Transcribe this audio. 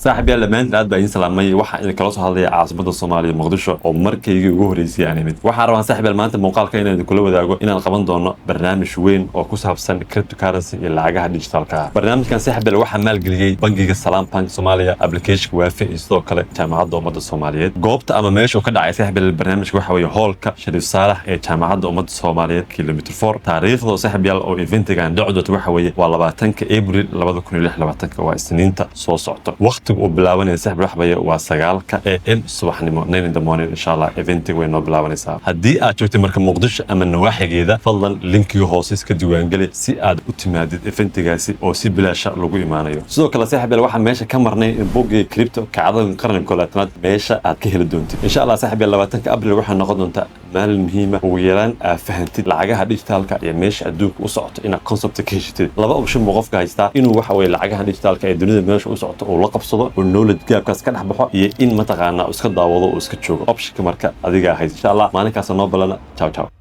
Saaxiib yaal, dhammaantiin aad baa idiin salaamay. Waxaan idin kala soo hadlaya caasimada Soomaaliya, Muqdisho, oo markaygii ugu horreysay aan imid. Waxaan rabaa, saaxiib yaal, maanta muuqaalka inaan idinkula wadaago inaan qaban doono barnaamij weyn oo ku saabsan cryptocurrency iyo lacagaha digitalka ah. Barnaamijkan, saaxiib yaal, waxaa maalgeliyey bangiga Salaam Bank Soomaaliya, applicationka Waafi iyo sidoo kale Jaamacadda Ummadda Soomaaliyeed. Goobta ama meesha uu ka dhacay, saaxiib yaal, barnaamijka waxa weeye hoolka Shariif Saalax ee Jaamacadda Ummadda Soomaaliyeed, Kilometer 4. Taariikhda, saaxiib yaal, oo eventigan dhici doonto waxa weeye waa 20 Abril 2026, waa Isniinta soo socto. Waqtiga uu bilaabanaya, saaxiib, waxa weeye waa 9 a.m. subaxnimo, 9 in the morning. Insha Allah eventiga way noo bilaabanaysaa. Haddii aad joogtay marka Muqdisho ama nawaaxigeeda, fadlan linkiga hoose iska diiwaangeli si aad u timaadid eventigaasi oo si bilaasha lagu imaanayo. Sidoo kale, saaxiib yaal, waxaan meesha ka marnay in buugga Crypto Kacdada Qarniga 21aad meesha aad ka heli doontid, insha Allah. Saaxiib yaal, 20 Abril waxay noqon doontaa maalin muhiima. Ugu yaraan aad fahantid lacagaha digitalka iyo meesha adduunka u socoto, inaad concept ka heshitid. Laba option buu qofka haystaa: inuu waxa weye lacagaha digitalka ee dunida meesha u socoto uu la qabsado oo knowledge gapkaas ka dhex baxo, iyo in mataqaanaa uu iska daawado oo iska joogo. Optionka marka adigaa haysta. Insha Allah maalinkaasa noo balana. Ciao ciao.